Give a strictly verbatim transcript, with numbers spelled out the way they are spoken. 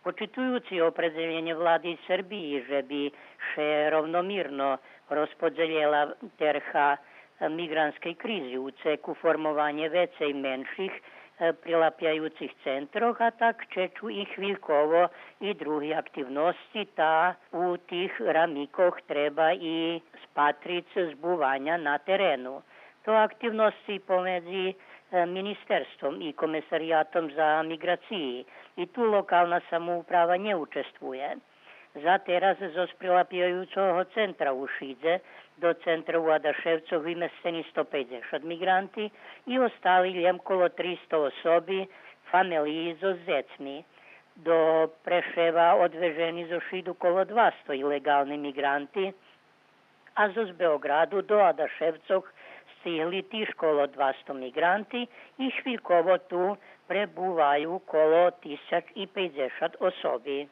Почитуюци опредзелєнє влади Сербиї же би ше ровномирно розподзелєла терха миґрантскей кризи у цеку формованє вецей менших, е, прилапяюцих центрох, а так чечу и хвильково и други активносци, та у тих рамикох треба и спатриц збуваня на терену. То активносци помедзи, е, министерством и Комесариятом за миґрациї. И ту локална самоуправа нє учествує. За тераз зоз прилапяюцого центра у Шидзе до центра у Адашевцох вимесцени сто пейдзешат миґранти и остали лєм коло тристо особи, фамелиї зоз дзецми. До Прешева одвежени зоз Шиду коло двасто илеґални миґранти, а зоз Беоґраду до Адашевцох сцигли тиж коло двасто миґранти и хвильково ту пребуваю коло тисяч и пейдзешат особи.